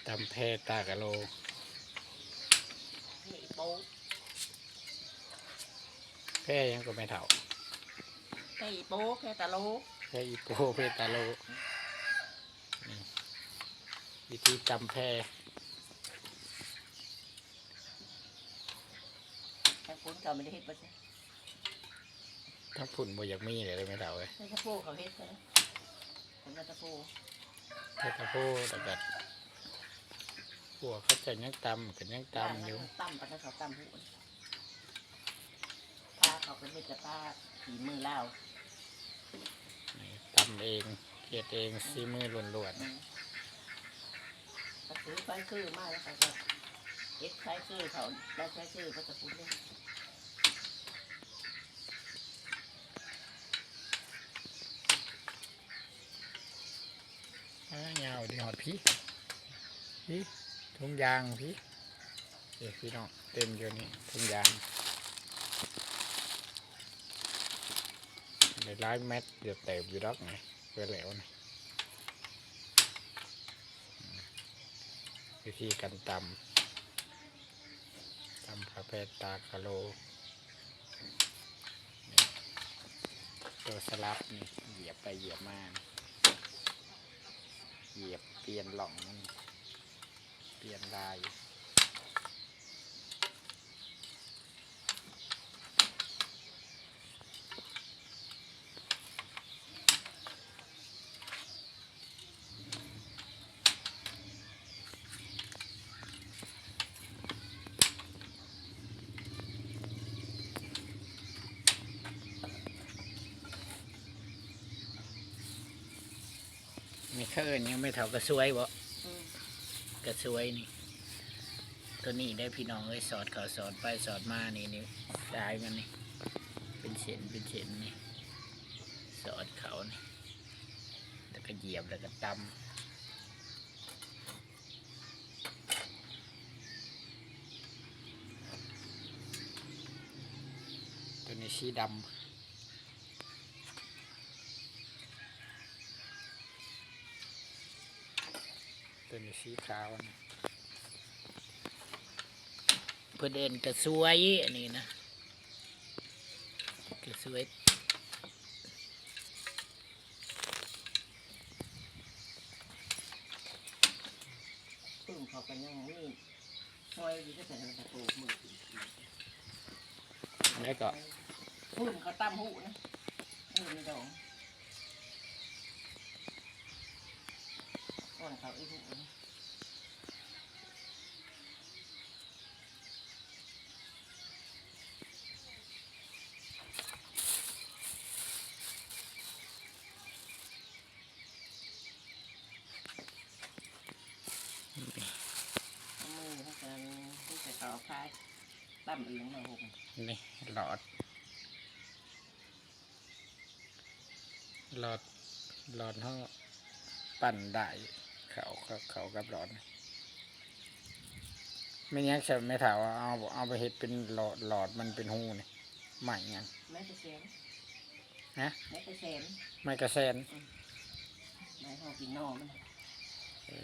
ຕຳແພຕາກະໂລ ແພອີ່ໂປ ແພຫຍັງກໍແມ່ເຖົ້າ? ແພອີ່ໂປ ແພຕາໂລ ແພອີ່ໂປ ແພຕາໂລ. ນີ້ ວິທີຕຳແພ. ທາງພຸ້ນເຂົາບໍ່ໄດ້ເຮັດບໍ່ຊະ? ທາງພຸ້ນບໍ່ຢາກມີເລີຍແມ່ເຖົ້າເອີຍ. ແຕ່ຕະໂພເຂົາເຮັດເດ້ ຄົນລະຕະໂພ ແຕ່ຕະໂພ ແລ້ວກໍພວກເຂົາເຈົ້າຍັງຕຳ ກໍຍັງຕຳຢູ່ ຕຳປານນັ້ນ ເຂົາຕຳຫູ ພາເຂົາກໍມີແຕ່ພາ ຝີມືລາວ ນີ້ ຕຳເອງ ເຮັດເອງ ອືມ ສີມືລ້ວນໆ ອືມ ກໍຊື້ໄຟເຊີມາ ແລ້ວເຂົາກໍເຮັດໄຟເຊີເຂົາ ໄດ້ໄຟເຊີເຂົາກໍປຸ້ນເລີຍ. ອາ ຍາວເດ ຮອດພີ້ ພີ້ ຖົງຢາງພີ້ ເອີ ພີ່ນ້ອງ ເຕັມຢູ່ນີ້ ຖົງຢາງ ໄດ້ຫຼາຍແມັດ ເກືອບເຕີບຢູ່ດອກນີ້ ເພື່ອແລ້ວນີ້. ວິທີການຕຳ ຕຳກາແຟຕາກະໂລ ນີ້ ຕົວສະຫຼັບນີ້ ຢຽບໄປຢຽບມາ ຢຽບປ່ຽນຮ່ອງມັນ ປ່ຽນລາຍ. ນີ້ເຂົາເອີ້ນຫຍັງແມ່ເຖົ້າ ກະຊວຍບໍ? ອືມ ກະຊວຍນີ້ ໂຕນີ້ເດີພີ່ນ້ອງເອີຍ ສອດເຂົ້າສອດໄປສອດມານີ້ ນີ້ ສາຍມັນນີ້ ເປັນເສັ້ນເປັນເສັ້ນນີ້ ສອດເຂົ້ານີ້ ແລ້ວກະຢຽບ ແລ້ວກະຕຳ. ໂຕນີ້ສີດຳ ໂຕນີ້ສີຂາວ ເພິ່ນເອີ້ນກະຊວຍ ອັນນີ້ນະ ກະຊວຍ. ປຶ້ມເຂົາກໍຍັງມີຫອຍຢູ່ ແຕ່ໃສ່ຕະໂກມື ແລ້ວກໍປຶ້ມເຂົາຕຳຫູນະ ເອີ ມີດອງ ອ່ອນເຂົາອີກຫູນະ. ເອົາມືໃຫ້ກັນ ມີແຕ່ເຂົາເອົາພາຕຳເອງມາຫົກ ນີ້ຫຼອດ ຫຼອດ ຫຼອດເຮົາປັ່ນໄດ້ ເຂົ້າ ເຂົ້າກັບຫຼອດ. ແມ່ນຫຍັງຊັ້ນແມ່ເຖົ້າ ເອົາ ເອົາໄປເຮັດເປັນຫຼອດ ຫຼອດມັນເປັນຮູນີ້ ໄມ້ຫຍັງ? ໄມ້ກະແສນ. ຮະ? ໄມ້ກະແສນ. ໄມ້ກະແສນ. ອືມ ໄມ້ເຮົາກິນໜໍ່ມັນ. ເອີ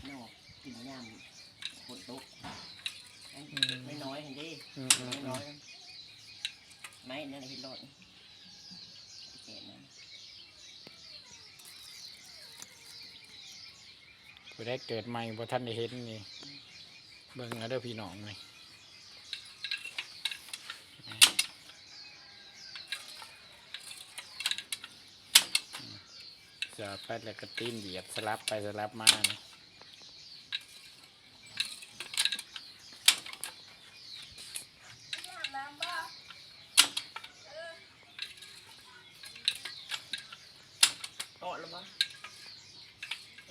ໜໍ່ກິນຍາມຝົນຕົກ ອືມ ນ້ອຍໆຫັ້ນເດ້. ອືມໆໆ ນ້ອຍໆ ໄມ້ນັ້ນເຮັດຫຼອດ ແສນນັ້ນ. ຜູ້ໃດເກີດໃໝ່ບໍ່ທັນໄດ້ເຫັນນີ້ ເບິ່ງເອົາເດີພີ່ນ້ອງນີ້ ສອດໄປແລ້ວກໍຕີນຢຽບ ສະຫຼັບໄປສະຫຼັບມານີ້. ອອກແລ້ວບໍ່?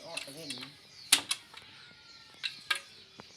ອອກຕາເວັນ.